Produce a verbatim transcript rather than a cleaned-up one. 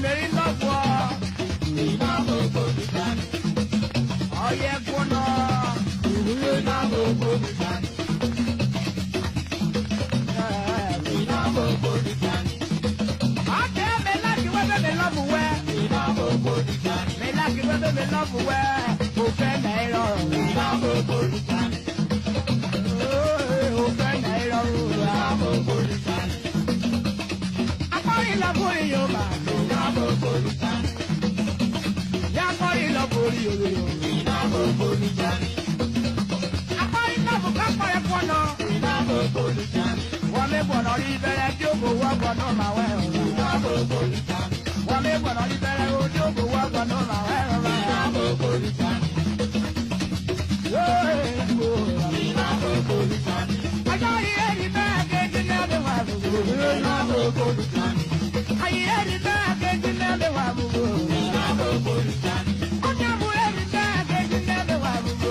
Meri lọvuọ. Ọye guọnọ. Ọke me laki wẹ, me lọvu wẹ. Me laki wẹ, me lọvu wẹ. Ofẹ na ẹrọ. Ofẹ na ẹrọ. Akpọri lọvu ri yoma. Ya akpọri lọvu ri yoma. Akpọri lọvu ka kpọrẹ guọnọ. Wọ me guọnọ ri bẹrẹ, diobo wọ guọnọ ma wẹ. Wọ me guọnọ ri bẹrẹ, o diobo wọ guọnọ ma wẹ. Ọjọ́ yìí èrì bẹ́ẹ̀ kejì ní ẹ̀mí wà lóko. Ayé èrì bẹ́ẹ̀ kejì ní ẹ̀mí wà lóko. Ọjọ́ mú èrì bẹ́ẹ̀ kejì ní ẹ̀mí wà lóko.